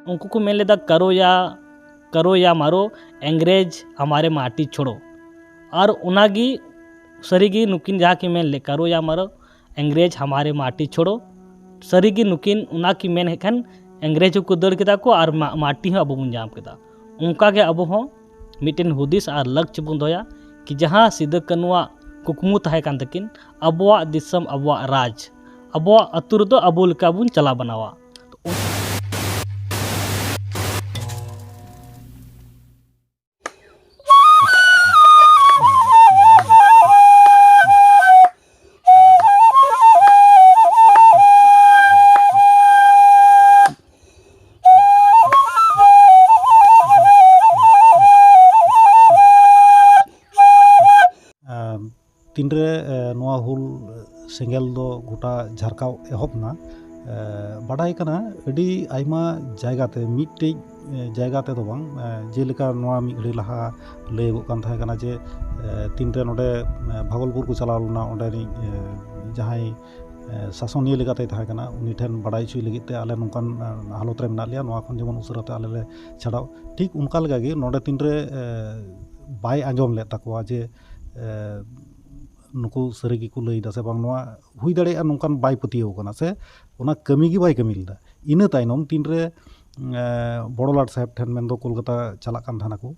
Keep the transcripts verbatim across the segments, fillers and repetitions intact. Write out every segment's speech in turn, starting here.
ᱩᱱᱠᱩ ᱠᱚ ᱢᱮᱱ ᱞᱮᱫᱟ, "ᱠᱟᱨᱳ ᱭᱟ, ᱠᱟᱨᱳ ᱭᱟ ᱢᱟᱨᱳ, ᱤᱝᱨᱮᱡᱽ ᱦᱟᱢᱟᱨᱮ ᱢᱟᱴᱤ ᱪᱷᱳᱲᱳ᱾" ᱟᱨ ᱚᱱᱟᱜᱮ ᱥᱟᱹᱨᱤᱜᱮ ᱱᱩᱠᱤᱱ ᱡᱟᱦᱟᱸ ᱠᱤᱱ ᱢᱮᱱ ᱞᱮᱫ, "ᱠᱟᱨᱳ ᱭᱟ ᱢᱟᱨᱳ, ᱤᱝᱨᱮᱡᱽ ᱦᱟᱢᱟᱨᱮ ᱢᱟᱴᱤ ᱪᱷᱳᱲᱳ", ᱥᱟᱹᱨᱤᱜᱮ ᱱᱩᱠᱤᱱ ᱚᱱᱟ ᱠᱤᱱ ᱢᱮᱱ ᱠᱷᱟᱱ ᱤᱝᱨᱮᱡᱽ ᱦᱚᱸᱠᱚ ᱫᱟᱹᱲ ᱠᱮᱫᱟ ᱠᱚ ᱟᱨ ᱢᱟ-, ᱢᱟᱴᱤ ᱦᱚᱸ ᱟᱵᱚ ᱵᱚᱱ ᱧᱟᱢ ᱠᱮᱫᱟ᱾ ᱚᱱᱠᱟᱜᱮ ᱟᱵᱚ ᱦᱚᱸ ᱢᱤᱫᱴᱮᱱ ᱦᱩᱫᱤᱥ ᱟᱨ ᱞᱟᱹᱠ ᱪᱮᱫ ᱵᱚᱱ ᱫᱚᱦᱚᱭᱟ ᱠᱤ ᱡᱟᱦᱟᱸ ᱥᱤᱫᱩ ᱠᱟᱹᱱᱩᱣᱟᱜ ᱠᱩᱠᱢᱩ ᱛᱟᱦᱮᱸ ᱠᱟᱱ ᱛᱟᱹᱠᱤᱱ, ᱟᱵᱚᱣᱟᱜ ᱫᱤᱥᱚᱢ, ᱟᱵᱚᱣᱟᱜ ᱨᱟᱡᱽ, ᱟᱵᱚᱣᱟᱜ ᱟᱹᱛᱩ ᱨᱮᱫᱚ ᱟᱵᱚ ᱞᱮᱠᱟ ᱵᱚᱱ ᱪᱟᱞᱟᱣ ᱵᱟᱱᱟᱣᱟ᱾ ᱟᱨ ᱛᱤᱱᱨᱮ, ᱮ, ᱱᱚᱣᱟ ᱦᱩᱞ ᱥᱮᱸᱜᱮᱞ ᱫᱚ ᱜᱚᱴᱟ ᱡᱷᱟᱨᱠᱟᱣ ᱮᱦᱚᱵ ᱮᱱᱟ, ᱮ, ᱵᱟᱰᱟᱭ ᱠᱟᱱᱟ ᱟᱹᱰᱤ ᱟᱭᱢᱟ ᱡᱟᱭᱜᱟ ᱛᱮ, ᱢᱤᱫᱴᱮᱡ, ᱮ, ᱡᱟᱭᱜᱟ ᱛᱮᱫᱚ ᱵᱟᱝ, ᱮ, ᱡᱮᱞᱮᱠᱟ ᱱᱚᱣᱟ ᱢᱤᱫ ᱜᱷᱟᱹᱲᱤ ᱞᱟᱦᱟ ᱞᱟᱹᱭᱟᱹᱜᱚᱜ ᱠᱟᱱ ᱛᱟᱦᱮᱸ ᱠᱟᱱᱟ ᱡᱮ, ᱮ, ᱛᱤᱱᱨᱮ ᱱᱚᱰᱮ, ᱮ, ᱵᱷᱟᱜᱚᱞᱯᱩᱨ ᱠᱚ ᱪᱟᱞᱟᱣ ᱞᱮᱱᱟ, ᱚᱸᱰᱮᱱᱤᱡ, ᱮ, ᱡᱟᱦᱟᱸᱭ, ᱮ, ᱥᱟᱥᱚᱱᱤᱭᱟᱹ ᱞᱮᱠᱟᱛᱮᱭ ᱛᱟᱦᱮᱸ ᱠᱟᱱᱟ, ᱩᱱᱤ ᱴᱷᱮᱱ ᱵᱟᱰᱟᱭ ᱦᱚᱪᱚᱭ ᱞᱟᱹᱜᱤᱫ ᱛᱮ ᱟᱞᱮ ᱱᱚᱝᱠᱟᱱ, ᱮ, ᱦᱟᱞᱚᱛ ᱨᱮ ᱢᱮᱱᱟᱜ ᱞᱮᱭᱟ, ᱱᱚᱣᱟ ᱠᱷᱚᱱ ᱡᱮᱢᱚᱱ ᱩᱥᱟᱹᱨᱟ ᱛᱮ ᱟᱞᱮ ᱞᱮ ᱪᱷᱟᱰᱟᱣ᱾ ᱴᱷᱤᱠ ᱚᱱᱠᱟ ᱞᱮᱠᱟᱜᱮ ᱱᱚᱰᱮ ᱛᱤᱱᱨᱮ, ᱮ, ᱵᱟᱭ ᱟᱸᱡᱚᱢ ᱞᱮᱫ ᱛᱟᱠᱚᱣᱟ ᱡᱮ, ᱮ, ᱱᱩᱠᱩ ᱥᱟᱹᱨᱤ ᱜᱮᱠᱚ ᱞᱟᱹᱭ ᱮᱫᱟ ᱥᱮ ᱵᱟᱝ, ᱱᱚᱣᱟ ᱦᱩᱭ ᱫᱟᱲᱮᱭᱟᱜᱼᱟ ᱱᱚᱝᱠᱟᱱ ᱵᱟᱭ ᱯᱟᱹᱛᱭᱟᱹᱣ ᱠᱟᱱᱟ ᱥᱮ ᱚᱱᱟ ᱠᱟᱹᱢᱤ ᱜᱮ ᱵᱟᱭ ᱠᱟᱹᱢᱤ ᱞᱮᱫᱟ᱾ ᱤᱱᱟᱹ ᱛᱟᱭᱱᱚᱢ ᱛᱤᱱᱨᱮ, ᱮ, ᱵᱚᱲᱚ ᱞᱟᱴ ᱥᱟᱦᱮᱵᱽ ᱴᱷᱮᱱ, ᱢᱮᱱᱫᱚ ᱠᱳᱞᱠᱟᱛᱟ ᱪᱟᱞᱟᱜ ᱠᱟᱱ ᱛᱟᱦᱮᱱᱟ ᱠᱚ,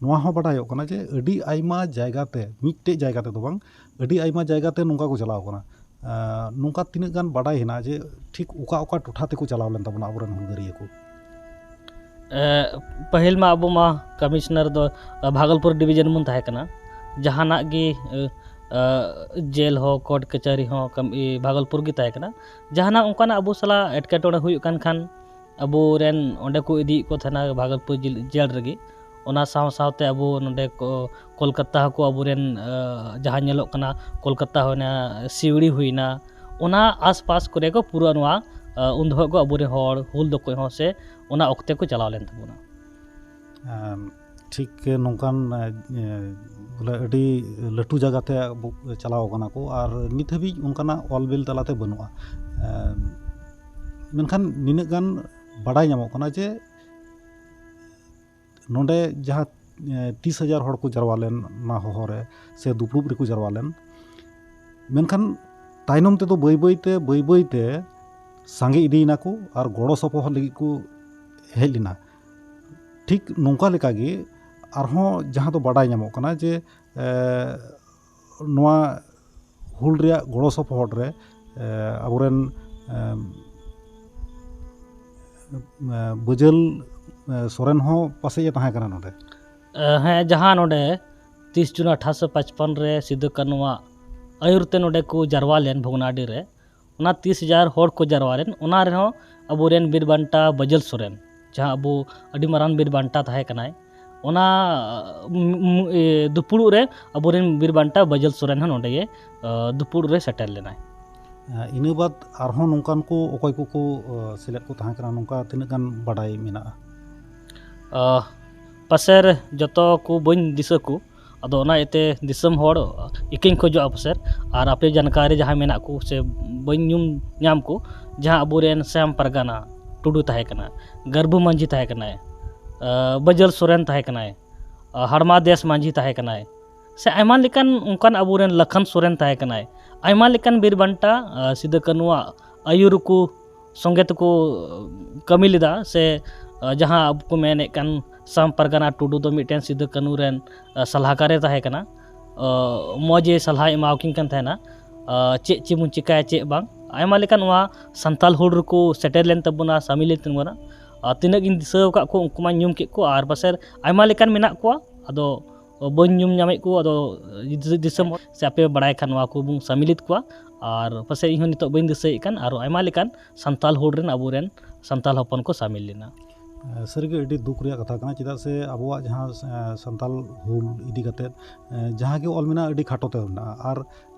ᱱᱚᱣᱟ ᱦᱚᱸ ᱵᱟᱰᱟᱭᱚᱜ ᱠᱟᱱᱟ ᱡᱮ ᱟᱹᱰᱤ ᱟᱭᱢᱟ ᱡᱟᱭᱜᱟ ᱛᱮ, ᱢᱤᱫᱴᱮᱡ ᱡᱟᱭᱜᱟ ᱛᱮᱫᱚ ᱵᱟᱝ, ᱟᱹᱰᱤ ᱟᱭᱢᱟ ᱡᱟᱭᱜᱟ ᱛᱮ ᱱᱚᱝᱠᱟ ᱠᱚ ᱪᱟᱞᱟᱣ ᱠᱟᱱᱟ᱾ ᱮ, ᱱᱚᱝᱠᱟ ᱛᱤᱱᱟᱹᱜ ᱜᱟᱱ ᱵᱟᱰᱟᱭ ᱦᱮᱱᱟᱜᱼᱟ ᱡᱮ ᱴᱷᱤᱠ ᱚᱠᱟ ᱚᱠᱟ ᱴᱚᱴᱷᱟ ᱛᱮᱠᱚ ᱪᱟᱞᱟᱣ ᱞᱮᱱ ᱛᱟᱵᱚᱱᱟ ᱟᱵᱚᱨᱮᱱ ᱦᱩᱞᱜᱟᱹᱨᱤᱭᱟᱹ ᱠᱚ? ᱮ, ᱯᱟᱹᱦᱤᱞ ᱢᱟ ᱟᱵᱚ ᱢᱟ ᱠᱚᱢᱤᱥᱚᱱᱟᱨ ᱫᱚ, ᱮ, ᱵᱷᱟᱜᱚᱞᱯᱩᱨ ᱰᱤᱵᱤᱡᱚᱱ ᱵᱚᱱ ᱛᱟᱦᱮᱸ ᱠᱟᱱᱟ᱾ ᱡᱟᱦᱟᱱᱟᱜ ᱜᱮ, ᱮ, ᱮ, ᱡᱮᱞ ᱦᱚᱸ, ᱠᱳᱨᱴ ᱠᱟᱪᱷᱟᱹᱨᱤ ᱦᱚᱸ ᱠᱟᱢ-, ᱤ, ᱵᱷᱟᱜᱚᱞᱯᱩᱨ ᱜᱮ ᱛᱟᱦᱮᱸ ᱠᱟᱱᱟ᱾ ᱡᱟᱦᱟᱱᱟᱜ ᱚᱱᱠᱟᱱᱟᱜ ᱟᱵᱚ ᱥᱟᱞᱟᱜ ᱮᱴᱠᱮᱴᱚᱬᱮ ᱦᱩᱭᱩᱜ ᱠᱟᱱ ᱠᱷᱟᱱ, ᱟᱵᱚᱨᱮᱱ ᱚᱸᱰᱮ ᱠᱚ ᱤᱫᱤᱭᱮᱫ ᱠᱚ ᱛᱟᱦᱮᱱᱟ ᱵᱷᱟᱜᱚᱞᱯᱩᱨ ᱡᱮᱞ, ᱡᱮᱞ ᱨᱮᱜᱮ᱾ ᱚᱱᱟ ᱥᱟᱶ ᱥᱟᱶᱛᱮ ᱟᱵᱚ ᱱᱚᱰᱮ ᱠᱚ, ᱠᱳᱞᱠᱟᱛᱟ ᱦᱚᱸᱠᱚ ᱟᱵᱚᱨᱮᱱ, ᱮ, ᱡᱟᱦᱟᱸ ᱧᱮᱞᱚᱜ ᱠᱟᱱᱟ, ᱠᱳᱞᱠᱟᱛᱟ ᱦᱩᱭᱱᱟ, ᱥᱤᱣᱲᱤ ᱦᱩᱭᱱᱟ, ᱚᱱᱟ ᱟᱥᱯᱟᱥ ᱠᱚᱨᱮ ᱠᱚ ᱯᱩᱨᱟᱹ ᱱᱚᱣᱟ, ᱮ, ᱩᱱ ᱡᱚᱦᱚᱜ ᱠᱚ ᱟᱵᱚᱨᱮᱱ ᱦᱚᱲ ᱦᱩᱞ ᱫᱚᱠᱚ ᱦᱚᱸ ᱥᱮ ᱚᱱᱟ ᱚᱠᱛᱮ ᱠᱚ ᱪᱟᱞᱟᱣ ᱞᱮᱱ ᱛᱟᱵᱚᱱᱟ᱾ ᱮᱢ, ᱴᱷᱤᱠ ᱱᱚᱝᱠᱟᱱ, ᱮ, ᱮ, ᱵᱚᱞᱮ ᱟᱹᱰᱤ ᱞᱟᱹᱴᱩ ᱡᱟᱭᱜᱟ ᱛᱮ ᱟᱵᱚ ᱪᱟᱞᱟᱣ ᱠᱟᱱᱟ ᱠᱚ, ᱟᱨ ᱱᱤᱛ ᱦᱟᱹᱵᱤᱡ ᱚᱱᱠᱟᱱᱟᱜ ᱚᱞ ᱵᱤᱞ ᱛᱟᱞᱟᱛᱮ ᱵᱟᱹᱱᱩᱜᱼᱟ᱾ ᱮ, ᱢᱮᱱᱠᱷᱟᱱ ᱱᱤᱱᱟᱹᱜ ᱜᱟᱱ ᱵᱟᱰᱟᱭ ᱧᱟᱢᱚᱜ ᱠᱟᱱᱟ ᱡᱮ ᱱᱚᱰᱮ ᱡᱟᱦᱟᱸ ᱛᱤᱥ ᱦᱟᱡᱟᱨ ᱦᱚᱲ ᱠᱚ ᱡᱟᱨᱣᱟ ᱞᱮᱱ ᱚᱱᱟ ᱦᱚᱦᱚ ᱨᱮ ᱥᱮ ᱫᱩᱯᱲᱩᱵ ᱨᱮᱠᱚ ᱡᱟᱨᱣᱟ ᱞᱮᱱ, ᱢᱮᱱᱠᱷᱟᱱ ᱛᱟᱭᱱᱚᱢ ᱛᱮᱫᱚ ᱵᱟᱹᱭ ᱵᱟᱹᱭ ᱛᱮ ᱵᱟᱹᱭ ᱵᱟᱹᱭ ᱛᱮ ᱥᱟᱸᱜᱮ ᱤᱫᱤᱭᱮᱱᱟ ᱠᱚ ᱟᱨ ᱜᱚᱲᱚ ᱥᱚᱯᱚᱦᱚᱫ ᱞᱟᱹᱜᱤᱫ ᱠᱚ ᱦᱮᱡ ᱞᱮᱱᱟ᱾ ᱴᱷᱤᱠ ᱱᱚᱝᱠᱟ ᱞᱮᱠᱟᱜᱮ ᱟᱨᱦᱚᱸ ᱡᱟᱦᱟᱸ ᱫᱚ ᱵᱟᱰᱟᱭ ᱧᱟᱢᱚᱜ ᱠᱟᱱᱟ ᱡᱮ ᱱᱚᱣᱟ ᱦᱩᱞ ᱨᱮᱭᱟᱜ ᱜᱚᱲᱚ ᱥᱚᱯᱚᱦᱚᱫ ᱨᱮ ᱟᱵᱚᱨᱮᱱ ᱵᱟᱹᱡᱟᱹᱞ ᱥᱚᱨᱮᱱ ᱦᱚᱸ ᱯᱟᱥᱮᱡ ᱮ ᱛᱟᱦᱮᱸ ᱠᱟᱱᱟ ᱱᱚᱰᱮ᱾ ᱦᱮᱸ, ᱡᱟᱦᱟᱸ ᱱᱚᱰᱮ ᱛᱤᱥ ᱡᱩᱱ ᱟᱴᱷᱟᱨᱚᱥᱚ ᱯᱟᱸᱪᱯᱟᱱ ᱨᱮ ᱥᱤᱫᱩ ᱠᱟᱹᱱᱩᱣᱟᱜ ᱟᱹᱭᱩᱨ ᱛᱮ ᱱᱚᱰᱮ ᱠᱚ ᱡᱟᱨᱣᱟ ᱞᱮᱱ ᱵᱷᱚᱜᱽᱱᱟᱰᱤ ᱨᱮ, ᱚᱱᱟ ᱛᱤᱥ ᱦᱟᱡᱟᱨ ᱦᱚᱲ ᱠᱚ ᱡᱟᱨᱣᱟ ᱞᱮᱱ, ᱚᱱᱟ ᱨᱮᱦᱚᱸ ᱟᱵᱚᱨᱮᱱ ᱵᱤᱨ ᱵᱟᱱᱴᱟ ᱵᱟᱹᱡᱟᱹᱞ ᱥᱚᱨᱮᱱ, ᱡᱟᱦᱟᱸ ᱟᱵᱚ ᱟᱹᱰᱤ ᱢᱟᱨᱟᱝ ᱵᱤᱨ ᱵᱟᱱᱴᱟ ᱛᱟᱦᱮᱸ ᱠᱟᱱᱟᱭ, ᱚᱱᱟ ᱫᱩᱯᱩᱲᱩᱵ ᱨᱮ ᱟᱵᱚᱨᱮᱱ ᱵᱤᱨ ᱵᱟᱱᱴᱟ ᱵᱟᱹᱡᱟᱹᱞ ᱥᱚᱨᱮᱱ ᱦᱚᱸ ᱱᱚᱰᱮ ᱜᱮ ᱫᱩᱯᱩᱲᱩᱵ ᱨᱮ ᱥᱮᱴᱮᱨ ᱞᱮᱱᱟᱭ᱾ ᱤᱱᱟᱹ ᱵᱟᱫ ᱟᱨᱦᱚᱸ ᱱᱚᱝᱠᱟᱱ ᱠᱚ ᱚᱠᱚᱭ ᱠᱚᱠᱚ ᱥᱮᱞᱮᱫ ᱠᱚ ᱛᱟᱦᱮᱸ ᱠᱟᱱᱟ, ᱱᱚᱝᱠᱟ ᱛᱤᱱᱟᱹᱜ ᱜᱟᱱ ᱵᱟᱰᱟᱭ ᱢᱮᱱᱟᱜᱼᱟ? ᱯᱟᱥᱮᱨ ᱡᱚᱛᱚ ᱠᱚ ᱵᱟᱹᱧ ᱫᱤᱥᱟᱹ ᱠᱚ, ᱟᱫᱚ ᱚᱱᱟ ᱤᱭᱟᱹᱛᱮ ᱫᱤᱥᱚᱢ ᱦᱚᱲ ᱤᱠᱟᱹᱧ ᱠᱷᱚᱡᱚᱜᱼᱟ ᱯᱟᱥᱮᱨ, ᱟᱨ ᱟᱯᱮ ᱡᱟᱱᱠᱟᱨᱤ ᱡᱟᱦᱟᱸᱭ ᱢᱮᱱᱟᱜ ᱠᱚ ᱥᱮ ᱵᱟᱹᱧ ᱧᱩᱢ ᱧᱟᱢ ᱠᱚ, ᱡᱟᱦᱟᱸ ᱟᱵᱚᱨᱮᱱ ᱥᱟᱢ ᱯᱟᱨᱜᱟᱱᱟ ᱴᱩᱰᱩ ᱛᱟᱦᱮᱸ ᱠᱟᱱᱟ, ᱜᱟᱹᱨᱵᱷᱩ ᱢᱟᱹᱡᱷᱤ ᱛᱟᱦᱮᱸ ᱠᱟᱱᱟᱭ, ᱵᱟᱹᱡᱟᱹᱞ ᱥᱚᱨᱮᱱ ᱛᱟᱦᱮᱸ ᱠᱟᱱᱟᱭ, ᱦᱟᱲᱢᱟ ᱫᱮᱥ ᱢᱟᱹᱡᱷᱤ ᱛᱟᱦᱮᱸ ᱠᱟᱱᱟᱭ, ᱥᱮ ᱟᱭᱢᱟ ᱞᱮᱠᱟᱱ ᱚᱱᱠᱟᱱ ᱟᱵᱚᱨᱮᱱ ᱞᱟᱠᱷᱟᱱ ᱥᱚᱨᱮᱱ ᱛᱟᱦᱮᱸ ᱠᱟᱱᱟᱭ, ᱟᱭᱢᱟ ᱞᱮᱠᱟᱱ ᱵᱤᱨ ᱵᱟᱱᱴᱟ ᱥᱤᱫᱩ ᱠᱟᱹᱱᱩᱣᱟᱜ ᱟᱹᱭᱩᱨ ᱠᱚ ᱥᱚᱸᱜᱮ ᱛᱮᱠᱚ ᱠᱟᱹᱢᱤ ᱞᱮᱫᱟ, ᱥᱮ ᱡᱟᱦᱟᱸ ᱟᱵᱚ ᱠᱚ ᱢᱮᱱᱮᱫ ᱠᱟᱱ ᱥᱟᱢ ᱯᱟᱨᱜᱟᱱᱟ ᱴᱩᱰᱩ ᱫᱚ ᱢᱤᱫᱴᱮᱱ ᱥᱤᱫᱩ ᱠᱟᱹᱱᱩ ᱨᱮᱱ ᱥᱟᱞᱦᱟᱠᱟᱨᱮ ᱛᱟᱦᱮᱸ ᱠᱟᱱᱟ᱾ ᱢᱚᱡᱽ ᱮ ᱥᱟᱞᱦᱟᱭ ᱮᱢᱟᱣᱟᱠᱤᱱ ᱠᱟᱱ ᱛᱟᱦᱮᱱᱟ, ᱪᱮᱫ ᱪᱮᱫ ᱵᱚᱱ ᱪᱤᱠᱟᱹᱭᱟ ᱪᱮᱫ ᱵᱟᱝ, ᱟᱭᱢᱟ ᱞᱮᱠᱟᱱ ᱱᱚᱣᱟ ᱥᱟᱱᱛᱟᱞ ᱦᱩᱞ ᱨᱮᱠᱚ ᱥᱮᱴᱮᱨ ᱞᱮᱱ ᱛᱟᱵᱚᱱᱟ, ᱥᱟᱢᱤᱞ ᱞᱮᱱ ᱛᱟᱵᱚᱱᱟ᱾ ᱟᱨ ᱛᱤᱱᱟᱹᱜ ᱜᱤᱧ ᱫᱤᱥᱟᱹ ᱟᱠᱟᱫ ᱠᱚ ᱩᱱᱠᱩ ᱢᱟᱧ ᱧᱩᱢ ᱠᱮᱫ ᱠᱚ, ᱟᱨ ᱯᱟᱥᱮᱨ ᱟᱭᱢᱟ ᱞᱮᱠᱟᱱ ᱢᱮᱱᱟᱜ ᱠᱚᱣᱟ, ᱟᱫᱚ ᱵᱟᱹᱧ ᱧᱩᱢ ᱧᱟᱢᱮᱫ ᱠᱚ᱾ ᱟᱫᱚ ᱡᱩᱫᱤ ᱫᱤᱥᱚᱢ ᱦᱚᱲ ᱥᱮ ᱟᱯᱮ ᱵᱟᱲᱟᱭ ᱠᱷᱟᱱ ᱱᱚᱣᱟ ᱠᱚᱵᱚᱱ ᱥᱟᱢᱤᱞᱮᱫ ᱠᱚᱣᱟ, ᱟᱨ ᱯᱟᱥᱮᱡ ᱤᱧᱦᱚᱸ ᱱᱤᱛᱚᱜ ᱵᱟᱹᱧ ᱫᱤᱥᱟᱹᱭᱮᱫ ᱠᱟᱱ, ᱟᱨᱚ ᱟᱭᱢᱟ ᱞᱮᱠᱟᱱ ᱥᱟᱱᱛᱟᱞ ᱦᱩᱞ ᱨᱮᱱ ᱟᱵᱚᱨᱮᱱ ᱥᱟᱱᱛᱟᱞ ᱦᱚᱯᱚᱱ ᱠᱚ ᱥᱟᱢᱤᱞ ᱞᱮᱱᱟ᱾ ᱥᱟᱹᱨᱤᱜᱮ ᱟᱹᱰᱤ ᱫᱩᱠ ᱨᱮᱭᱟᱜ ᱠᱟᱛᱷᱟ ᱠᱟᱱᱟ, ᱪᱮᱫᱟᱜ ᱥᱮ ᱟᱵᱚᱣᱟᱜ ᱡᱟᱦᱟᱸ ᱥᱟᱱᱛᱟᱞ ᱦᱩᱞ ᱤᱫᱤ ᱠᱟᱛᱮᱫ ᱡᱟᱦᱟᱸ ᱜᱮ ᱚᱞ ᱢᱮᱱᱟᱜᱼᱟ ᱟᱹᱰᱤ ᱠᱷᱟᱴᱚ ᱛᱮ ᱢᱮᱱᱟᱜᱼᱟ, ᱟᱨ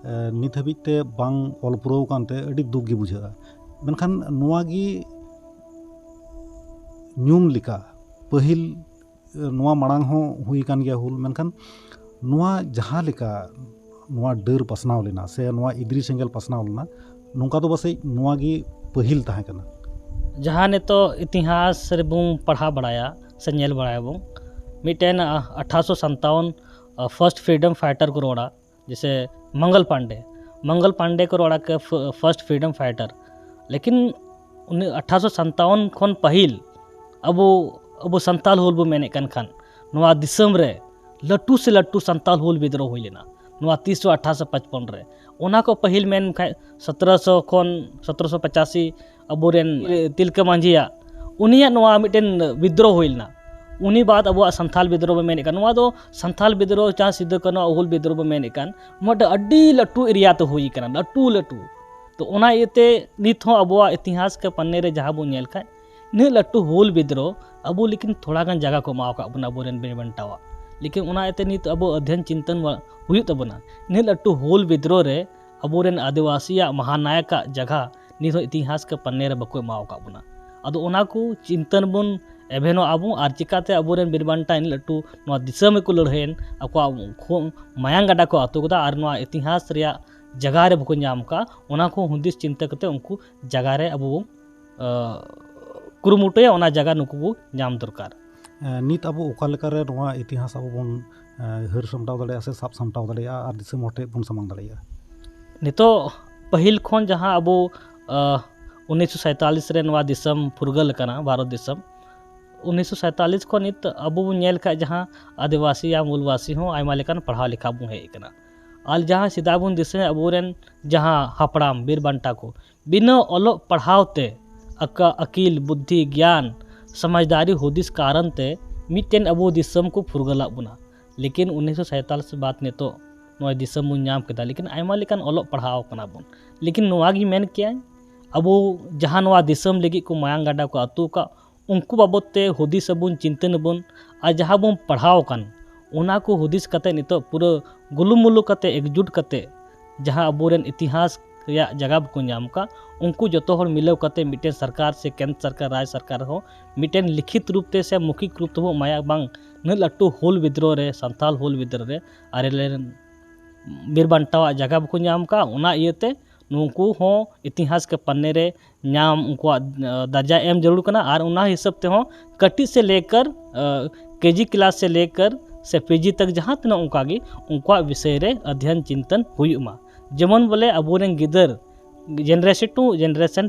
ᱱᱤᱛ ᱦᱟᱹᱵᱤᱡ ᱛᱮ ᱵᱟᱝ ᱚᱞ ᱯᱩᱨᱟᱹᱣ ᱟᱠᱟᱱᱛᱮ ᱟᱹᱰᱤ ᱫᱩᱠ ᱜᱮ ᱵᱩᱡᱷᱟᱹᱜᱼᱟ᱾ ᱢᱮᱱᱠᱷᱟᱱ ᱱᱚᱣᱟ ᱜᱮ ᱧᱩᱢ ᱞᱮᱠᱟ ᱯᱟᱹᱦᱤᱞ ᱱᱚᱣᱟ ᱢᱟᱲᱟᱝ ᱦᱚᱸ ᱦᱩᱭ ᱟᱠᱟᱱ ᱜᱮᱭᱟ ᱦᱩᱞ, ᱢᱮᱱᱠᱷᱟᱱ ᱱᱚᱣᱟ ᱡᱟᱦᱟᱸ ᱞᱮᱠᱟ ᱱᱚᱣᱟ ᱰᱟᱹᱨ ᱯᱟᱥᱱᱟᱣ ᱞᱮᱱᱟ ᱥᱮ ᱱᱚᱣᱟ ᱤᱫᱨᱤ ᱥᱮᱸᱜᱮᱞ ᱯᱟᱥᱱᱟᱣ ᱞᱮᱱᱟ, ᱱᱚᱝᱠᱟ ᱫᱚ ᱯᱟᱥᱮᱡ ᱱᱚᱣᱟ ᱜᱮ ᱯᱟᱹᱦᱤᱞ ᱛᱟᱦᱮᱸ ᱠᱟᱱᱟ᱾ ᱡᱟᱦᱟᱸ ᱱᱤᱛᱚᱜ ᱤᱛᱤᱦᱟᱥ ᱨᱮᱵᱚᱱ ᱯᱟᱲᱦᱟᱣ ᱵᱟᱲᱟᱭᱟ ᱥᱮ ᱧᱮᱞ ᱵᱟᱲᱟᱭᱟᱵᱚᱱ, ᱢᱤᱫᱴᱮᱱ ᱟᱴᱷᱟᱨᱚᱥᱚ ᱥᱟᱱᱛᱟᱣᱚᱱ ᱯᱷᱟᱨᱥᱴ ᱯᱷᱨᱤᱰᱚᱢ ᱯᱷᱟᱭᱴᱟᱨ ᱠᱚ ᱨᱚᱲᱟ, ᱡᱮᱥᱮ ᱢᱚᱝᱜᱚᱞ ᱯᱟᱱᱰᱮ, ᱢᱚᱝᱜᱚᱞ ᱯᱟᱱᱰᱮ ᱠᱚ ᱨᱚᱲᱟ ᱠᱮ ᱯᱷᱟᱨᱥᱴ ᱯᱷᱨᱤᱰᱚᱢ ᱯᱷᱟᱭᱴᱟᱨ᱾ ᱞᱮᱠᱤᱱ ᱩᱱᱤ ᱟᱴᱷᱟᱨᱚᱥᱚ ᱥᱟᱱᱛᱟᱣᱚᱱ ᱠᱷᱚᱱ ᱯᱟᱹᱦᱤᱞ ᱟᱵᱚ, ᱟᱵᱚ ᱥᱟᱱᱛᱟᱞ ᱦᱩᱞ ᱵᱚ ᱢᱮᱱᱮᱫ ᱠᱟᱱ ᱠᱷᱟᱱ, ᱱᱚᱣᱟ ᱫᱤᱥᱚᱢ ᱨᱮ ᱞᱟᱹᱴᱩ ᱥᱮ ᱞᱟᱹᱴᱩ ᱥᱟᱱᱛᱟᱞ ᱦᱩᱞ ᱵᱤᱫᱽᱨᱳᱦ ᱦᱩᱭ ᱞᱮᱱᱟ ᱱᱚᱣᱟ ᱛᱤᱥ ᱟᱴᱷᱟᱨᱚᱥᱚ ᱯᱟᱸᱪᱯᱚᱱ ᱨᱮ᱾ ᱚᱱᱟ ᱠᱚ ᱯᱟᱹᱦᱤᱞ ᱢᱮᱱ ᱠᱷᱟᱡ ᱥᱚᱛᱨᱚᱥᱚ ᱠᱷᱚᱱ ᱥᱚᱛᱨᱚᱥᱚ ᱯᱚᱪᱟᱥᱤ ᱟᱵᱚᱨᱮᱱ ᱛᱤᱞᱠᱟᱹ ᱢᱟᱹᱡᱷᱤᱭᱟᱜ, ᱩᱱᱤᱭᱟᱜ ᱱᱚᱣᱟ ᱢᱤᱫᱴᱮᱱ ᱵᱤᱫᱽᱨᱳᱦ ᱦᱩᱭ ᱞᱮᱱᱟ᱾ ᱩᱱᱤ ᱵᱟᱫ ᱟᱵᱚᱣᱟᱜ ᱥᱟᱱᱛᱟᱞ ᱵᱤᱫᱽᱨᱳᱦ ᱵᱚ ᱢᱮᱱᱮᱫ ᱠᱟᱱ, ᱱᱚᱣᱟ ᱫᱚ ᱥᱟᱱᱛᱟᱞ ᱵᱤᱫᱽᱨᱳᱦ ᱡᱟᱦᱟᱸ ᱥᱤᱫᱩ ᱠᱟᱹᱱᱦᱩ ᱦᱩᱞ ᱵᱤᱫᱽᱨᱳᱦ ᱵᱚ ᱢᱮᱱᱮᱫ ᱠᱟᱱ, ᱱᱚᱣᱟ ᱫᱚ ᱟᱹᱰᱤ ᱞᱟᱹᱴᱩ ᱮᱨᱤᱭᱟ ᱛᱮ ᱦᱩᱭ ᱠᱟᱱᱟ, ᱞᱟᱹᱴᱩ ᱞᱟᱹᱴᱩ᱾ ᱛᱚ ᱚᱱᱟ ᱤᱭᱟᱹᱛᱮ ᱱᱤᱛ ᱦᱚᱸ ᱟᱵᱚᱣᱟᱜ ᱤᱛᱤᱦᱟᱥ ᱠᱮ ᱯᱟᱱᱱᱮ ᱨᱮ ᱡᱟᱦᱟᱸ ᱵᱚᱱ ᱧᱮᱞ ᱠᱷᱟᱡ, ᱤᱱᱟᱹᱜ ᱞᱟᱹᱴᱩ ᱦᱩᱞ ᱵᱤᱫᱽᱨᱳᱦ ᱟᱵᱚ ᱞᱮᱠᱤᱱ ᱛᱷᱚᱲᱟ ᱜᱟᱱ ᱡᱟᱭᱜᱟ ᱠᱚ ᱮᱢᱟᱣ ᱟᱠᱟᱫ ᱵᱚᱱᱟ ᱟᱵᱚᱨᱮᱱ ᱵᱤᱨ ᱵᱟᱱᱴᱟᱣᱟᱜ᱾ ᱞᱮᱠᱤᱱ ᱚᱱᱟ ᱤᱭᱟᱹᱛᱮ ᱱᱤᱛ ᱟᱵᱚ ᱚᱫᱷᱭᱚᱱ ᱪᱤᱱᱛᱚᱱ ᱦᱩᱭᱩᱜ ᱛᱟᱵᱚᱱᱟ᱾ ᱤᱱᱟᱹᱜ ᱞᱟᱹᱴᱩ ᱦᱩᱞ ᱵᱤᱫᱽᱨᱳᱦ ᱨᱮ ᱟᱵᱚᱨᱮᱱ ᱟᱹᱫᱤᱵᱟᱹᱥᱤᱭᱟᱜ ᱢᱟᱦᱟᱱᱟᱭᱚᱠᱟᱜ ᱡᱟᱭᱜᱟ ᱱᱤᱛ ᱦᱚᱸ ᱤᱛᱤᱦᱟᱥ ᱠᱮ ᱯᱟᱱᱱᱮ ᱨᱮ ᱵᱟᱠᱚ ᱮᱢᱟᱣ ᱟᱠᱟᱫ ᱵᱚᱱᱟ᱾ ᱟᱫᱚ ᱚᱱᱟ ᱠᱚ ᱪᱤᱱᱛᱟᱹᱱ ᱵᱚᱱ ᱮᱵᱷᱮᱱᱚᱜ ᱟᱵᱚᱱ, ᱟᱨ ᱪᱤᱠᱟᱛᱮ ᱟᱵᱚᱨᱮᱱ ᱵᱤᱨ ᱵᱟᱱᱴᱟ ᱤᱱᱟᱹᱜ ᱞᱟᱹᱴᱩ ᱱᱚᱣᱟ ᱫᱤᱥᱚᱢ ᱨᱮᱠᱚ ᱞᱟᱹᱲᱦᱟᱹᱭᱮᱱ, ᱟᱠᱚᱣᱟᱜ ᱠᱷᱩᱱ ᱢᱟᱭᱟᱝ ᱜᱟᱰᱟ ᱠᱚ ᱟᱹᱛᱩ ᱠᱮᱫᱟ, ᱟᱨ ᱱᱚᱣᱟ ᱤᱛᱤᱦᱟᱥ ᱨᱮᱭᱟᱜ ᱡᱟᱭᱜᱟ ᱨᱮ ᱵᱟᱠᱚ ᱧᱟᱢ ᱠᱟᱜ, ᱚᱱᱟ ᱠᱚ ᱦᱩᱫᱤᱥ ᱪᱤᱱᱛᱟᱹ ᱠᱟᱛᱮ ᱩᱱᱠᱩ ᱡᱟᱭᱜᱟ ᱨᱮ ᱟᱵᱚ ᱵᱚᱱ, ᱟᱸ, ᱠᱩᱨᱩᱢᱩᱴᱩᱭᱟ, ᱚᱱᱟ ᱡᱟᱭᱜᱟ ᱱᱩᱠᱩ ᱠᱚ ᱧᱟᱢ ᱫᱚᱨᱠᱟᱨ᱾ ᱮᱸ, ᱱᱤᱛ ᱟᱵᱚ ᱚᱠᱟ ᱞᱮᱠᱟᱨᱮ ᱱᱚᱣᱟ ᱤᱛᱤᱦᱟᱥ ᱟᱵᱚ ᱵᱚᱱ, ᱮᱸ, ᱦᱟᱹᱨ ᱥᱟᱢᱴᱟᱣ ᱫᱟᱲᱮᱭᱟᱜᱼᱟ ᱥᱮ ᱥᱟᱵ ᱥᱟᱢᱴᱟᱣ ᱫᱟᱲᱮᱭᱟᱜᱼᱟ ᱟᱨ ᱫᱤᱥᱚᱢ ᱦᱚᱲ ᱴᱷᱮᱱ ᱵᱚᱱ ᱥᱟᱢᱟᱝ ᱫᱟᱲᱮᱭᱟᱜᱼᱟ? ᱱᱤᱛᱚᱜ ᱯᱟᱹᱦᱤᱞ ᱠᱷᱚᱱ ᱡᱟᱦᱟᱸ ᱟᱵᱚ, ᱟᱸ, ᱩᱱᱤᱥᱥᱚ ᱥᱟᱭᱛᱟᱞᱤᱥ ᱨᱮ ᱱᱚᱣᱟ ᱫᱤᱥᱚᱢ ᱯᱷᱩᱨᱜᱟᱹᱞ ᱟᱠᱟᱱᱟ, ᱵᱷᱟᱨᱚᱛ ᱫᱤᱥᱚᱢ, ᱩᱱᱤᱥᱥᱚ ᱥᱟᱭᱛᱟᱞᱤᱥ ᱠᱷᱚᱱ ᱱᱤᱛ ᱟᱵᱚ ᱵᱚᱱ ᱧᱮᱞ ᱠᱷᱟᱡ ᱡᱟᱦᱟᱸ ᱟᱹᱫᱤᱵᱟᱹᱥᱤ ᱭᱟ ᱢᱩᱞᱵᱟᱥᱤ ᱦᱚᱸ ᱟᱭᱢᱟ ᱞᱮᱠᱟᱱ ᱯᱟᱲᱦᱟᱣ ᱞᱮᱠᱷᱟ ᱵᱚᱱ ᱦᱮᱡ ᱟᱠᱟᱱᱟ᱾ ᱟᱨ ᱡᱟᱦᱟᱸ ᱥᱮᱫᱟᱭ ᱵᱚᱱ ᱫᱤᱥᱟᱹᱭᱟ ᱟᱵᱚᱨᱮᱱ ᱡᱟᱦᱟᱸ ᱦᱟᱯᱲᱟᱢ ᱵᱤᱨ ᱵᱟᱱᱴᱟ ᱠᱚ ᱵᱤᱱᱟᱹ ᱚᱞᱚᱜ ᱯᱟᱲᱦᱟᱣ ᱛᱮ ᱟᱠᱟ-, ᱟᱹᱠᱤᱞ, ᱵᱩᱫᱽᱫᱷᱤ, ᱜᱮᱭᱟᱱ, ᱥᱚᱢᱟᱡᱽᱫᱟᱨᱤ ᱦᱩᱫᱤᱥ ᱠᱟᱨᱚᱱ ᱛᱮ ᱢᱤᱫᱴᱮᱱ ᱟᱵᱚ ᱫᱤᱥᱚᱢ ᱠᱚ ᱯᱷᱩᱨᱜᱟᱹᱞᱟᱜ ᱵᱚᱱᱟ᱾ ᱞᱮᱠᱤᱱ ᱩᱱᱤᱥᱥᱚ ᱥᱟᱭᱛᱟᱞᱤᱥ ᱵᱟᱫ ᱱᱤᱛᱚᱜ ᱱᱚᱣᱟ ᱫᱤᱥᱚᱢ ᱵᱚᱱ ᱧᱟᱢ ᱠᱮᱫᱟ, ᱞᱮᱠᱤᱱ ᱟᱭᱢᱟ ᱞᱮᱠᱟᱱ ᱚᱞᱚᱜ ᱯᱟᱲᱦᱟᱣ ᱠᱟᱱᱟ ᱵᱚᱱ᱾ ᱞᱮᱠᱤᱱ ᱱᱚᱣᱟ ᱜᱮ ᱢᱮᱱ ᱠᱮᱭᱟᱹᱧ, ᱟᱵᱚ ᱡᱟᱦᱟᱸ ᱱᱚᱣᱟ ᱫᱤᱥᱚᱢ ᱞᱟᱹᱜᱤᱫ ᱠᱚ ᱢᱟᱭᱟᱝ ᱜᱟᱰᱟ ᱠᱚ ᱟᱹᱛᱩ ᱟᱠᱟᱫ, ᱩᱱᱠᱩ ᱵᱟᱵᱚᱫ ᱛᱮ ᱦᱩᱫᱤᱥ ᱟᱵᱚᱱ, ᱪᱤᱱᱛᱟᱹᱱ ᱟᱵᱚᱱ, ᱟᱨ ᱡᱟᱦᱟᱸ ᱵᱚᱱ ᱯᱟᱲᱦᱟᱣ ᱟᱠᱟᱱ, ᱚᱱᱟ ᱠᱚ ᱦᱩᱫᱤᱥ ᱠᱟᱛᱮ ᱱᱤᱛᱚᱜ ᱯᱩᱨᱟᱹ ᱜᱩᱞᱩᱢᱩᱞᱩ ᱠᱟᱛᱮ, ᱮᱠᱡᱩᱴ ᱠᱟᱛᱮ, ᱡᱟᱦᱟᱸ ᱟᱵᱚᱨᱮᱱ ᱤᱛᱤᱦᱟᱥ ᱨᱮᱭᱟᱜ ᱡᱟᱭᱜᱟ ᱵᱟᱠᱚ ᱧᱟᱢ ᱟᱠᱟᱫ, ᱩᱱᱠᱩ ᱡᱚᱛᱚ ᱦᱚᱲ ᱢᱤᱞᱟᱹᱣ ᱠᱟᱛᱮ ᱢᱤᱫᱴᱮᱱ ᱥᱚᱨᱠᱟᱨ ᱥᱮ ᱠᱮᱱᱫᱨᱚ ᱥᱚᱨᱠᱟᱨ, ᱨᱟᱡᱽ ᱥᱚᱨᱠᱟᱨ ᱦᱚᱸ ᱢᱤᱫᱴᱮᱱ ᱞᱤᱠᱷᱤᱛ ᱨᱩᱯ ᱛᱮ ᱥᱮ ᱢᱚᱣᱠᱷᱤᱠ ᱨᱩᱯ ᱛᱮᱵᱚ ᱮᱢᱟᱭᱟ, ᱵᱟᱝ ᱱᱩᱱᱟᱹᱜ ᱞᱟᱹᱴᱩ ᱦᱩᱞ ᱵᱤᱫᱽᱨᱳᱦ ᱨᱮ, ᱥᱟᱱᱛᱟᱞ ᱦᱩᱞ ᱵᱤᱫᱽᱨᱳᱦ ᱨᱮ ᱟᱨᱮ ᱨᱮᱱ ᱵᱤᱨ ᱵᱟᱱᱴᱟᱣᱟᱜ ᱡᱟᱭᱜᱟ ᱵᱟᱠᱚ ᱧᱟᱢ ᱟᱠᱟᱫ, ᱚᱱᱟ ᱤᱭᱟᱹᱛᱮ ᱱᱩᱠᱩ ᱦᱚᱸ ᱤᱛᱤᱦᱟᱥ ᱠᱮ ᱯᱟᱱᱱᱮ ᱨᱮ ᱧᱟᱢ, ᱩᱱᱠᱩᱣᱟᱜ ᱫᱟᱨᱡᱟ ᱮᱢ ᱡᱟᱹᱨᱩᱲ ᱠᱟᱱᱟ᱾ ᱟᱨ ᱚᱱᱟ ᱦᱤᱥᱟᱹᱵ ᱛᱮᱦᱚᱸ ᱠᱟᱹᱴᱤᱡ ᱥᱮ ᱞᱮᱠᱟᱨ ᱠᱮᱡᱤ ᱠᱞᱟᱥ ᱥᱮ ᱞᱮᱠᱟᱨ ᱥᱮ ᱯᱤᱡᱤ ᱛᱟᱠ ᱡᱟᱦᱟᱸ ᱛᱤᱱᱟᱹᱜ ᱚᱱᱠᱟ ᱜᱮ ᱩᱱᱠᱩᱣᱟᱜ ᱵᱤᱥᱚᱭ ᱨᱮ ᱟᱫᱷᱭᱟᱱ ᱪᱤᱱᱛᱟᱹᱱ ᱦᱩᱭᱩᱜ ᱢᱟ᱾ ᱡᱮᱢᱚᱱ ᱵᱚᱞᱮ ᱟᱵᱚᱨᱮᱱ ᱜᱤᱫᱟᱹᱨ generation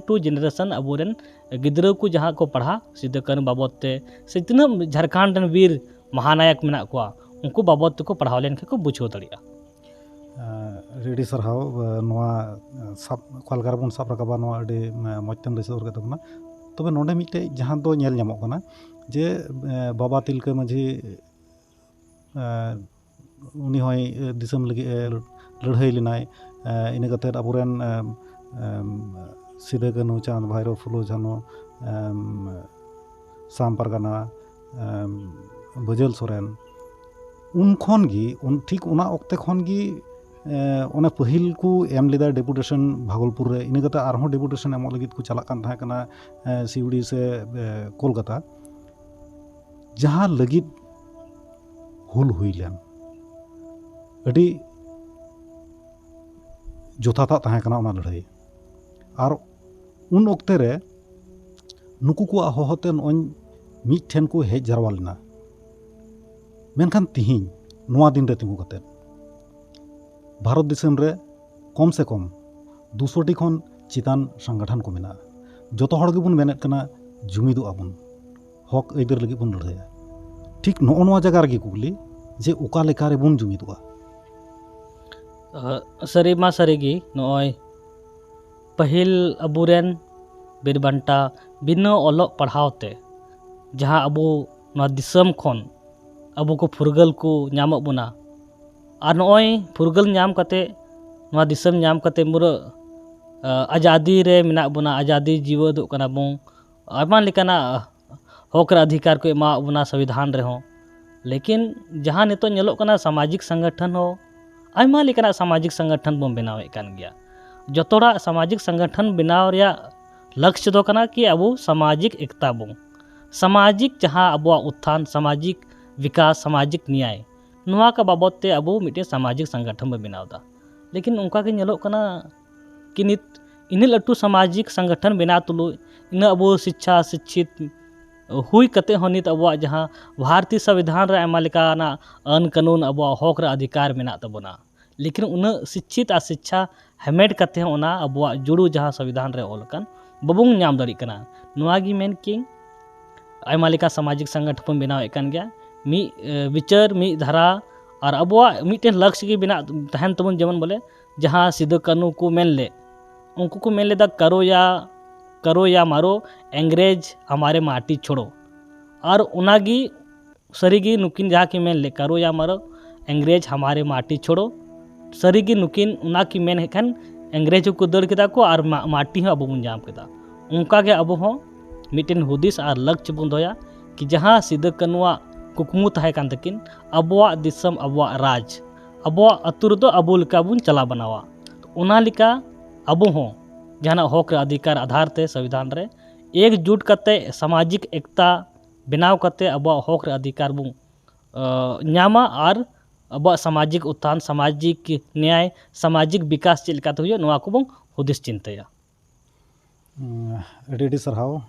to generation ᱟᱵᱚᱨᱮᱱ ᱜᱤᱫᱽᱨᱟᱹ ᱠᱚ ᱡᱟᱦᱟᱸ ᱠᱚ ᱯᱟᱲᱦᱟᱜ ᱥᱤᱫᱩ ᱠᱟᱹᱱᱦᱩ ᱵᱟᱵᱚᱫ ᱛᱮ ᱥᱮ ᱛᱤᱱᱟᱹᱜ ᱡᱷᱟᱲᱠᱷᱚᱸᱰ ᱨᱮᱱ ᱵᱤᱨ ᱢᱟᱦᱟᱱᱟᱭᱚᱠ ᱢᱮᱱᱟᱜ ᱠᱚᱣᱟ, ᱩᱱᱠᱩ ᱵᱟᱵᱚᱫ ᱛᱮᱠᱚ ᱯᱟᱲᱦᱟᱣ ᱞᱮᱱᱠᱷᱟᱱ ᱠᱚ ᱵᱩᱡᱷᱟᱹᱣ ᱫᱟᱲᱮᱭᱟᱜᱼᱟ᱾ ᱟᱹᱰᱤ ᱟᱹᱰᱤ ᱥᱟᱨᱦᱟᱣ᱾ ᱱᱚᱣᱟ ᱥᱟᱵ ᱚᱠᱟ ᱞᱮᱠᱟ ᱨᱮᱵᱚᱱ ᱥᱟᱵ ᱨᱟᱠᱟᱵᱟ, ᱱᱚᱣᱟ ᱟᱹᱰᱤ ᱢᱚᱡᱽ ᱛᱮᱢ ᱞᱟᱹᱭ ᱥᱚᱫᱚᱨ ᱠᱮᱫ ᱛᱟᱵᱚᱱᱟ᱾ ᱛᱚᱵᱮ ᱱᱚᱰᱮ ᱢᱤᱫᱴᱮᱡ ᱡᱟᱦᱟᱸ ᱫᱚ ᱧᱮᱞ ᱧᱟᱢᱚᱜ ᱠᱟᱱᱟ ᱡᱮ ᱵᱟᱵᱟ ᱛᱤᱞᱠᱟᱹ ᱢᱟᱹᱡᱷᱤ ᱩᱱᱤ ᱦᱚᱸᱭ ᱫᱤᱥᱚᱢ ᱞᱟᱹᱜᱤᱫ ᱮ ᱞᱟᱹᱲᱦᱟᱹᱭ ᱞᱮᱱᱟᱭ᱾ ᱤᱱᱟᱹ ᱠᱟᱛᱮᱫ ᱟᱵᱚᱨᱮᱱ ᱥᱤᱫᱟᱹ ᱠᱟᱹᱱᱦᱩ, ᱪᱟᱸᱫᱽ ᱵᱷᱟᱭᱨᱳ, ᱯᱷᱩᱞᱳ ᱡᱷᱟᱱᱳ, ᱥᱟᱢ ᱯᱟᱨᱜᱟᱱᱟ, ᱵᱟᱹᱡᱟᱹᱞ ᱥᱚᱨᱮᱱ, ᱩᱱ ᱠᱷᱚᱱ ᱜᱮ ᱩᱱ ᱴᱷᱤᱠ ᱚᱱᱟ ᱚᱠᱛᱮ ᱠᱷᱚᱱ ᱜᱮ ᱚᱱᱮ ᱯᱟᱹᱦᱤᱞ ᱠᱚ ᱮᱢ ᱞᱮᱫᱟ ᱰᱮᱯᱩᱴᱮᱥᱚᱱ ᱵᱷᱟᱜᱚᱞᱯᱩᱨ ᱨᱮ᱾ ᱤᱱᱟᱹ ᱠᱟᱛᱮ ᱟᱨᱦᱚᱸ ᱰᱮᱯᱩᱴᱮᱥᱚᱱ ᱮᱢᱚᱜ ᱞᱟᱹᱜᱤᱫ ᱠᱚ ᱪᱟᱞᱟᱜ ᱠᱟᱱ ᱛᱟᱦᱮᱸ ᱠᱟᱱᱟ ᱥᱤᱣᱲᱤ ᱥᱮ ᱠᱳᱞᱠᱟᱛᱟ᱾ ᱡᱟᱦᱟᱸ ᱞᱟᱹᱜᱤᱫ ᱦᱩᱞ ᱦᱩᱭ ᱞᱮᱱ, ᱟᱹᱰᱤ ᱡᱚᱛᱷᱟᱛᱟᱜ ᱛᱟᱦᱮᱸ ᱠᱟᱱᱟ ᱚᱱᱟ ᱞᱟᱹᱲᱦᱟᱹᱭ᱾ ᱟᱨ ᱩᱱ ᱚᱠᱛᱮ ᱨᱮ ᱱᱩᱠᱩ ᱠᱚᱣᱟᱜ ᱦᱚᱦᱚᱛᱮ ᱱᱚᱜᱼᱚᱭ ᱢᱤᱫ ᱴᱷᱮᱱ ᱠᱚ ᱦᱮᱡ ᱡᱟᱨᱣᱟ ᱞᱮᱱᱟ᱾ ᱢᱮᱱᱠᱷᱟᱱ ᱛᱤᱦᱤᱧ ᱱᱚᱣᱟ ᱫᱤᱱ ᱨᱮ ᱛᱤᱸᱜᱩ ᱠᱟᱛᱮ ᱵᱷᱟᱨᱚᱛ ᱫᱤᱥᱚᱢ ᱨᱮ ᱠᱚᱢ ᱥᱮ ᱠᱚᱢ ᱫᱩᱥᱚ ᱴᱤ ᱠᱷᱚᱱ ᱪᱮᱛᱟᱱ ᱥᱚᱝᱜᱚᱴᱷᱚᱱ ᱠᱚ ᱢᱮᱱᱟᱜᱼᱟ᱾ ᱡᱚᱛᱚ ᱦᱚᱲ ᱜᱮᱵᱚᱱ ᱢᱮᱱᱮᱫ ᱠᱟᱱᱟ ᱡᱩᱢᱤᱫᱚᱜ ᱟᱵᱚᱱ, ᱦᱚᱠ ᱟᱹᱭᱫᱟᱹᱨ ᱞᱟᱹᱜᱤᱫ ᱵᱚᱱ ᱞᱟᱹᱲᱦᱟᱹᱭᱟ᱾ ᱴᱷᱤᱠ ᱱᱚᱜᱼᱚ ᱱᱚᱣᱟ ᱡᱟᱭᱜᱟ ᱨᱮᱜᱮ ᱠᱩᱠᱞᱤ ᱡᱮ ᱚᱠᱟ ᱞᱮᱠᱟ ᱨᱮᱵᱚᱱ ᱡᱩᱢᱤᱫᱚᱜᱼᱟ? ᱥᱟᱹᱨᱤ ᱢᱟ ᱥᱟᱹᱨᱤ ᱜᱮ, ᱱᱚᱜᱼᱚᱭ ᱯᱟᱹᱦᱤᱞ ᱟᱵᱚᱨᱮᱱ ᱵᱤᱨ ᱵᱟᱱᱴᱟ ᱵᱤᱱᱟᱹ ᱚᱞᱚᱜ ᱯᱟᱲᱦᱟᱣ ᱛᱮ ᱡᱟᱦᱟᱸ ᱟᱵᱚ ᱱᱚᱣᱟ ᱫᱤᱥᱚᱢ ᱠᱷᱚᱱ ᱟᱵᱚ ᱠᱚ ᱯᱷᱩᱨᱜᱟᱹᱞ ᱠᱚ ᱧᱟᱢᱚᱜ ᱵᱚᱱᱟ᱾ ᱟᱨ ᱱᱚᱜᱼᱚᱭ ᱯᱷᱩᱨᱜᱟᱹᱞ ᱧᱟᱢ ᱠᱟᱛᱮ, ᱱᱚᱣᱟ ᱫᱤᱥᱚᱢ ᱧᱟᱢ ᱠᱟᱛᱮ ᱢᱩᱨᱟᱹ ᱟᱡᱟᱫᱤ ᱨᱮ ᱢᱮᱱᱟᱜ ᱵᱚᱱᱟ, ᱟᱡᱟᱫᱤ ᱡᱤᱣᱮᱫᱚᱜ ᱠᱟᱱᱟ ᱵᱚᱱ, ᱟᱭᱢᱟ ᱞᱮᱠᱟᱱᱟᱜ ᱦᱚᱠ ᱨᱮ ᱚᱫᱷᱤᱠᱟᱨ ᱠᱚ ᱮᱢᱟᱣᱟᱫ ᱵᱚᱱᱟ ᱥᱚᱝᱵᱤᱫᱷᱟᱱ ᱨᱮᱦᱚᱸ᱾ ᱞᱮᱠᱤᱱ ᱡᱟᱦᱟᱸ ᱱᱤᱛᱚᱜ ᱧᱮᱞᱚᱜ ᱠᱟᱱᱟ, ᱥᱟᱢᱟᱡᱤᱠ ᱥᱚᱝᱜᱚᱴᱷᱚᱱ ᱦᱚᱸ ᱟᱭᱢᱟ ᱞᱮᱠᱟᱱᱟᱜ ᱥᱟᱢᱟᱡᱤᱠ ᱥᱚᱝᱜᱚᱴᱷᱚᱱ ᱵᱚᱱ ᱵᱮᱱᱟᱣᱮᱫ ᱠᱟᱱ ᱜᱮᱭᱟ᱾ ᱡᱚᱛᱚ ᱦᱚᱲᱟᱜ ᱥᱟᱢᱟᱡᱤᱠ ᱥᱚᱝᱜᱚᱴᱷᱚᱱ ᱵᱮᱱᱟᱣ ᱨᱮᱭᱟᱜ ᱞᱚᱠᱥᱭᱚ ᱫᱚ ᱠᱟᱱᱟ ᱠᱤ ᱟᱵᱚ ᱥᱟᱢᱟᱡᱤᱠ ᱮᱠᱛᱟ ᱵᱚᱱ, ᱥᱟᱢᱟᱡᱤᱠ ᱡᱟᱦᱟᱸ ᱟᱵᱚᱣᱟᱜ ᱩᱛᱛᱷᱟᱱ, ᱥᱟᱢᱟᱡᱤᱠ ᱵᱤᱠᱟᱥ, ᱥᱟᱢᱟᱡᱤᱠ ᱱᱮᱭᱟᱭ, ᱱᱚᱣᱟ ᱠᱚ ᱵᱟᱵᱚᱫ ᱛᱮ ᱟᱵᱚ ᱢᱤᱫᱴᱮᱱ ᱥᱟᱢᱟᱡᱤᱠ ᱥᱚᱝᱜᱚᱴᱷᱚᱱ ᱵᱚᱱ ᱵᱮᱱᱟᱣ ᱮᱫᱟ᱾ ᱞᱮᱠᱤᱱ ᱚᱱᱠᱟ ᱜᱮ ᱧᱮᱞᱚᱜ ᱠᱟᱱᱟ, ᱠᱤ ᱱᱤᱛ ᱤᱱᱟᱹᱜ ᱞᱟᱹᱴᱩ ᱥᱟᱢᱟᱡᱤᱠ ᱥᱚᱝᱜᱚᱴᱷᱚᱱ ᱵᱮᱱᱟᱣ ᱛᱩᱞᱩᱡ, ᱤᱱᱟᱹᱜ ᱟᱵᱚ ᱥᱤᱪᱪᱷᱟ ᱥᱤᱪᱪᱷᱤᱛ ᱦᱩᱭ ᱠᱟᱛᱮ ᱦᱚᱸ ᱱᱤᱛ ᱟᱵᱚᱣᱟᱜ ᱡᱟᱦᱟᱸ ᱵᱷᱟᱨᱚᱛᱤᱭᱚ ᱥᱚᱝᱵᱤᱫᱷᱟᱱ ᱨᱮ ᱟᱭᱢᱟ ᱞᱮᱠᱟᱱᱟᱜ ᱟᱹᱱ ᱠᱟᱹᱱᱩᱱ, ᱟᱵᱚᱣᱟᱜ ᱦᱚᱠ ᱨᱮ ᱚᱫᱷᱤᱠᱟᱨ ᱢᱮᱱᱟᱜ ᱛᱟᱵᱚᱱᱟ, ᱞᱮᱠᱤᱱ ᱩᱱᱟᱹᱜ ᱥᱤᱪᱪᱷᱤᱛ ᱟᱨ ᱥᱤᱪᱪᱷᱟ ᱦᱟᱢᱮᱴ ᱠᱟᱛᱮ ᱦᱚᱸ ᱚᱱᱟ ᱟᱵᱚᱣᱟᱜ ᱡᱩᱲᱩ ᱡᱟᱦᱟᱸ ᱥᱚᱝᱵᱤᱫᱷᱟᱱ ᱨᱮ ᱚᱞ ᱟᱠᱟᱱ ᱵᱟᱵᱚᱱ ᱧᱟᱢ ᱫᱟᱲᱮᱭᱟᱜ ᱠᱟᱱᱟ᱾ ᱱᱚᱣᱟ ᱜᱮ ᱢᱮᱱ ᱠᱤᱭᱟᱹᱧ, ᱟᱭᱢᱟ ᱞᱮᱠᱟ ᱥᱟᱢᱟᱡᱤᱠ ᱥᱚᱝᱜᱚᱴᱷᱚᱱ ᱵᱚᱱ ᱵᱮᱱᱟᱣᱮᱫ ᱠᱟᱱ ᱜᱮᱭᱟ, ᱢᱤᱫ, ᱮ, ᱵᱤᱪᱟᱹᱨ, ᱢᱤᱫ ᱫᱷᱟᱨᱟ, ᱟᱨ ᱟᱵᱚᱣᱟᱜ ᱢᱤᱫᱴᱮᱱ ᱞᱟᱹᱠᱥ ᱜᱮ ᱢᱮᱱᱟᱜ ᱛᱟᱦᱮᱱ ᱛᱟᱵᱚᱱ, ᱡᱮᱢᱚᱱ ᱵᱚᱞᱮ ᱡᱟᱦᱟᱸ ᱥᱤᱫᱩ ᱠᱟᱹᱱᱦᱩ ᱠᱚ ᱢᱮᱱ ᱞᱮᱫ, ᱩᱱᱠᱩ ᱠᱚ ᱢᱮᱱ ᱞᱮᱫᱟ, "ᱠᱟᱨᱳ ᱭᱟ, ᱠᱟᱨᱳ ᱭᱟ ᱢᱟᱨᱳ, ᱤᱝᱨᱮᱡᱽ ᱦᱟᱢᱟᱨᱮ ᱢᱟᱴᱤ ᱪᱷᱳᱲᱳ", ᱟᱨ ᱚᱱᱟᱜᱮ ᱥᱟᱹᱨᱤᱜᱮ ᱱᱩᱠᱤᱱ ᱡᱟᱦᱟᱸ ᱠᱤᱱ ᱢᱮᱱ ᱞᱮᱫ, "ᱠᱟᱨᱳ ᱭᱟ ᱢᱟᱨᱳ, ᱤᱝᱨᱮᱡᱽ ᱦᱟᱢᱟᱨᱮ ᱢᱟᱴᱤ ᱪᱷᱳᱲᱳ", ᱥᱟᱹᱨᱤᱜᱮ ᱱᱩᱠᱤᱱ ᱚᱱᱟ ᱠᱤᱱ ᱢᱮᱱ ᱦᱮᱡ ᱠᱷᱟᱱ ᱤᱝᱨᱮᱡᱽ ᱦᱚᱸᱠᱚ ᱫᱟᱹᱲ ᱠᱮᱫᱟ ᱠᱚ ᱟᱨ ᱢᱟ-, ᱢᱟᱴᱤ ᱦᱚᱸ ᱟᱵᱚ ᱵᱚᱱ ᱧᱟᱢ ᱠᱮᱫᱟ᱾ ᱚᱱᱠᱟᱜᱮ ᱟᱵᱚ ᱦᱚᱸ ᱢᱤᱫᱴᱮᱱ ᱦᱩᱫᱤᱥ ᱟᱨ ᱞᱟᱹᱠᱪ ᱵᱚᱱ ᱫᱚᱦᱚᱭᱟ ᱠᱤ ᱡᱟᱦᱟᱸ ᱥᱤᱫᱟᱹ ᱠᱟᱹᱱᱩᱣᱟᱜ ᱠᱩᱠᱢᱩ ᱛᱟᱦᱮᱸ ᱠᱟᱱ ᱛᱟᱹᱠᱤᱱ, ᱟᱵᱚᱣᱟᱜ ᱫᱤᱥᱚᱢ, ᱟᱵᱚᱣᱟᱜ ᱨᱟᱡᱽ, ᱟᱵᱚᱣᱟᱜ ᱟᱹᱛᱩ ᱨᱮᱫᱚ ᱟᱵᱚ ᱞᱮᱠᱟ ᱵᱚᱱ ᱪᱟᱞᱟᱣ ᱵᱟᱱᱟᱣᱟ᱾ ᱚᱱᱟ ᱞᱮᱠᱟ ᱟᱵᱚ ᱦᱚᱸ ᱡᱟᱦᱟᱱᱟᱜ ᱦᱚᱠ ᱨᱮ ᱚᱫᱷᱤᱠᱟᱨ ᱟᱫᱷᱟᱨ ᱛᱮ ᱥᱚᱝᱵᱤᱫᱷᱟᱱ ᱨᱮ ᱮᱠᱡᱩᱴ ᱠᱟᱛᱮ ᱥᱟᱢᱟᱡᱤᱠ ᱮᱠᱛᱟ ᱵᱮᱱᱟᱣ ᱠᱟᱛᱮ ᱟᱵᱚᱣᱟᱜ ᱦᱚᱠ ᱨᱮ ᱚᱫᱷᱤᱠᱟᱨ ᱵᱚᱱ, ᱟᱸ, ᱧᱟᱢᱟ ᱟᱨ ᱟᱵᱚᱣᱟᱜ ᱥᱟᱢᱟᱡᱤᱠ ᱩᱛᱛᱷᱟᱱ, ᱥᱟᱢᱟᱡᱤᱠ ᱱᱮᱭᱟᱭ, ᱥᱟᱢᱟᱡᱤᱠ ᱵᱤᱠᱟᱥ ᱪᱮᱫ ᱞᱮᱠᱟᱛᱮ ᱦᱩᱭᱩᱜᱼᱟ, ᱱᱚᱣᱟ ᱠᱚᱵᱚᱱ ᱦᱩᱫᱤᱥ ᱪᱤᱱᱛᱟᱹᱭᱟ᱾ ᱩᱸ, ᱟᱹᱰᱤ ᱟᱹᱰᱤ ᱥᱟᱨᱦᱟᱣ,